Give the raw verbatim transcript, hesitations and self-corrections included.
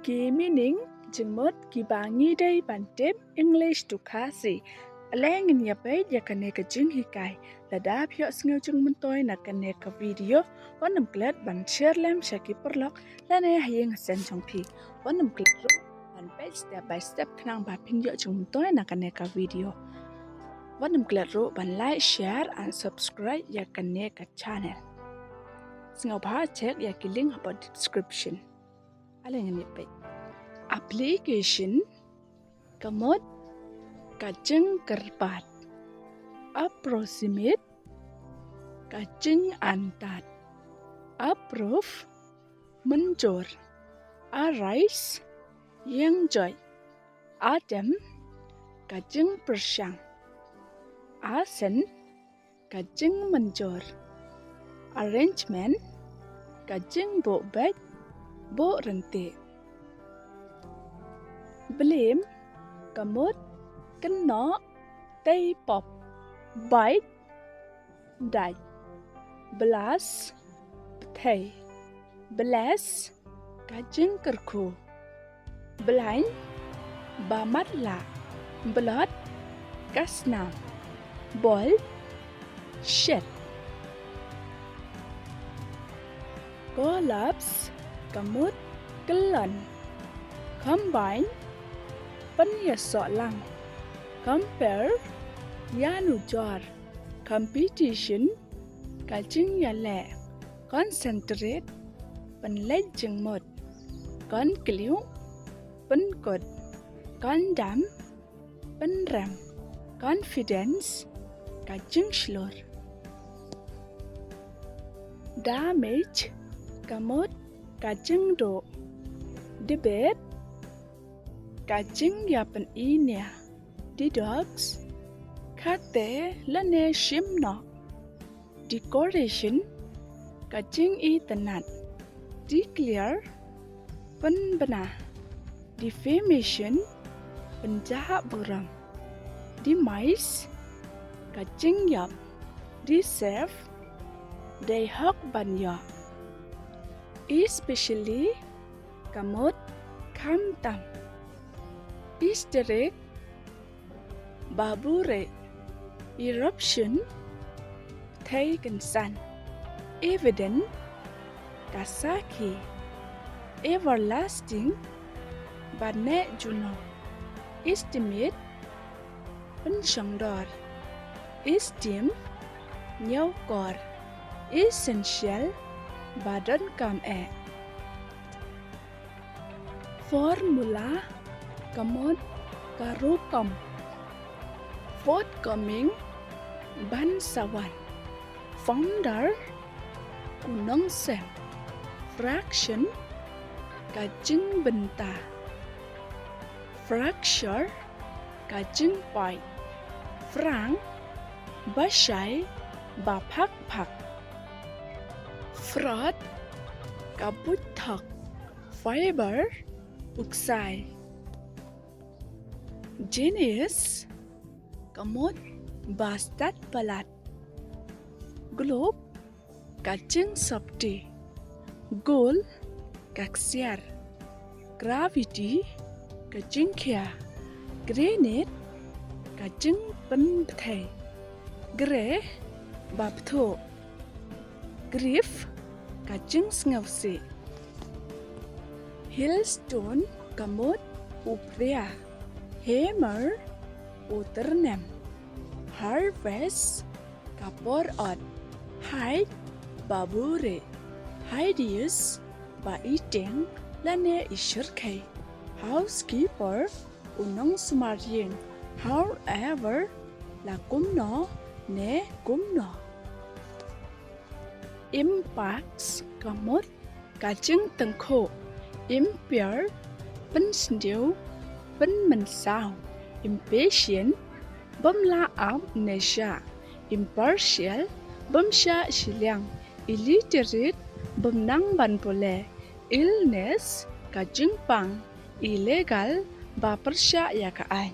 Ki meaning jingmut kiba ngi dei ban tip English to Khasi. Ale ngin ïa peit ïa kane ka jinghikai. Lada phi ïohsngew jingmyntoi na kane ka video, wat nym klet ban share lem sha ki paralok lane ha ïing ha sem jong phi. Wat nym klet ruh ban peit step by step khnang ba phin ïoh jingmyntoi na kane ka video. Wat nym klet ruh ban like, share and subscribe ïa kane ka channel. Sngewbha check ïa ki link hapoh description. Ale ngin ïa peit. Application, ka mut ka jingkyrpad. Approximate, ka jingantad. Approve, mynjur. Arise, ïeng joit. Attempt, ka jingpyrshang. Assent, ka jingmynjur. Arrangement, ka jingbuh beit, buh ryntih. Blame, ka mut kynnoh, tei pop. Bite, dait. Blast, bthei. Bless, ka jingkyrkhu. Blind, ba matlah. Blot, ka snam. Boil, shet. Collapse, ka mut kyllon. Combine, pynïasoh lang. Compare, ïanujor. Competition, ka jingïaleh. Concentrate, pynleit jingmut. Conclude, pynkut. Condemn, pynrem. Confidence, ka jingshlur. Damage, ka mut ka jingduh. Debate, ka jingïapyninia. Deduct, khate lane shim noh. Decoration, ka jingitynnad. Declare, pynbna. Defamation, pynjah burom. Demise, ka jingïap. Deserve, dei hok ban ïoh. Especially, ka mut khamtam. Hysteric, ba buhrieh. Eruption, bthei kynsan. Evident, ka sakhi. Everlasting, ba neh junom. Estimate, pynshongdor. Esteem, ñiewkor. Essential, ba donkam eh. Formula, ka mut ka rukom. Forthcoming, ban sa wan. Founder, u nongsem. Fraction, ka jingbynta. Fracture, ka jingpait. Frank, ba shai, ba phak phak. Fraud, ka buit thok. Fiber, u ksai. Genius, ka mut ba stad palat. Globe, ka jingsopti. Goal, ka ksiar. Gravity, ka jingkhia. Granite, ka jingpynbthei. Grey, ba bthuh. Grief, ka jingsngewsih. Hailstone, ka mut u phria. Hammer, u tyrnem. Harvest, ka por ot. Hide, ba buhrieh. Hideous, ba iting lane ishyrkhei. Housekeeper, u nongsumar ïing. However, la kumno ne kumno. Impacts, ka mut ka jingtyngkhuh. Impair, pynsniew, pynmynsaw. Impatient, bym lah ap ne shah. Impartial, bym shah shiliang. Illiterate, bym nang ban pule. Illness, ka jingpang. Illegal, ba pyrshah ïa ka aiñ.